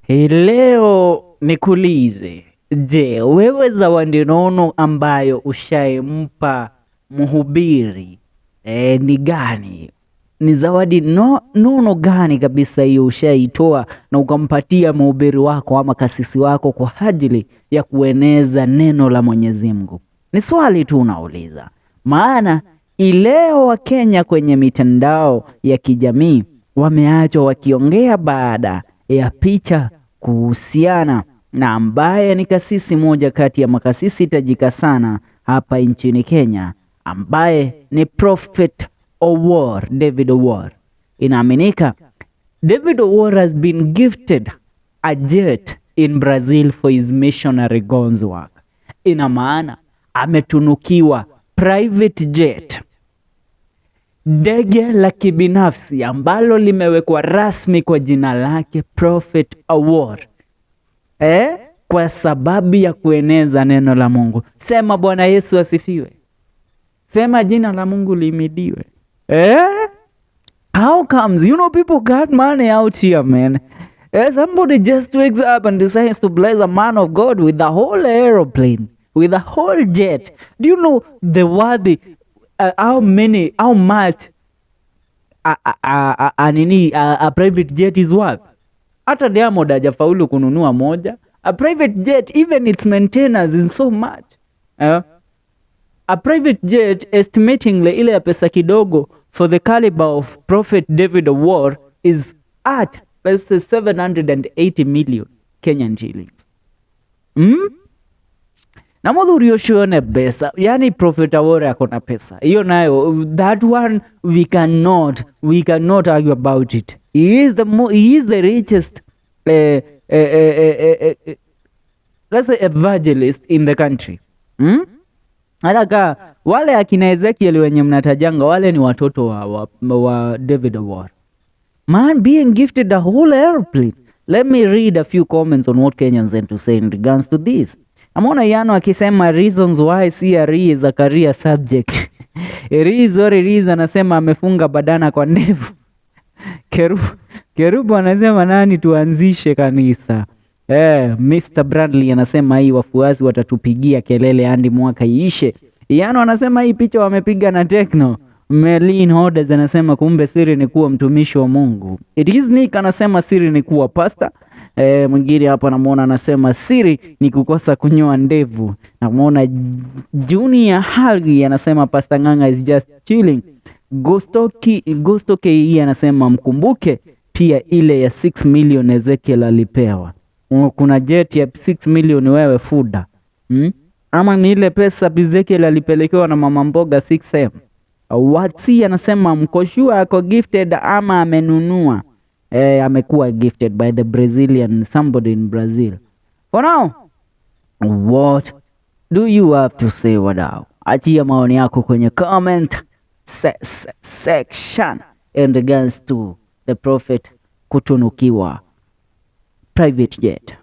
Hii leo nikuulize, je, wewe zawadi nono ambayo ushaimpa mhubiri ni gani? Ni zawadi nono gani kabisa hiyo ushaitoa na ukampatia mhubiri wako ama kasisi wako kwa ajili ya kueneza neno la Mwenyezi Mungu? Ni swali tu unauliza, maana ileo Wakenya kwenye mitandao ya kijamii wameachwa wakiongea baada ya picha kuhusiana na ambaye ni kasisi moja kati ya makasisi tajika sana hapa nchini Kenya, ambaye ni Prophet Owuor, David Owuor. Inaaminika David Owuor has been gifted a jet in Brazil for his missionary God's work. Ina maana ametunukiwa private jet, ndege la kibinafsi ambalo limewekwa rasmi kwa jina lake Prophet Owuor, kwa sababu ya kueneza neno la Mungu. Sema Bwana Yesu asifiwe. Sema jina la Mungu lihimidiwe. Eh? How comes? People got money out here, man. Somebody just wakes up and decides to bless a man of God with the whole aeroplane, with the whole jet. Do you know the worthy, how many, how much a nini, a private jet is worth? Hata Diamond hajafaulu kununua moja. A private jet, even its maintenance is so much. A private jet estimatingly ile ya pesa kidogo for the caliber of Prophet David Owuor is at, let's say, 780 million Kenyan shillings. Na muthuri ucio ne pesa, yani Prophet Owuor ako na pesa hiyo nayo, that one we cannot argue about it. He is the richest let's say evangelist in the country. Hata ka wale akina Ezekiel wenye mnatajanga, wale ni watoto wa David Owuor. Man being gifted a whole airplane. Let me read a few comments on what Kenyans had to say in regards to this. Namwona Yano akisema reasons why CRE is a career subject. It is what it is, anasema amefunga badana kwa ndevu. Kerubu anasema nani tuanzishe kanisa. Mr. Bradley anasema hii wafuasi watatupigia kelele hadi mwaka iishe. Yano anasema hii picha wamepiga na Tecno. Melin Hodes anasema kumbe siri ni kuwa mtumishi wa Mungu. It is Nick anasema siri ni kuwa pastor. Mwingine hapa namuona anasema siri ni kukosa kunyoa ndevu. Namuona Junior Halgi anasema Pastor Ng'ang'a is just chilling. Gusto KE anasema mkumbuke pia ile ya 6 million Ezekiel alipewa. Kuna jet ya 6 million wewe fuda. Ama ni ile pesa Ezekiel alipelekewa na mama mboga 6M. Watsi anasema mkoshua ako gifted ama amenunua. Amekuwa gifted by the Brazilian, somebody in Brazil. For now, what do you have to say, wadau? Achia maoni yako kwenye comment section in regards to the prophet kutunukiwa private jet.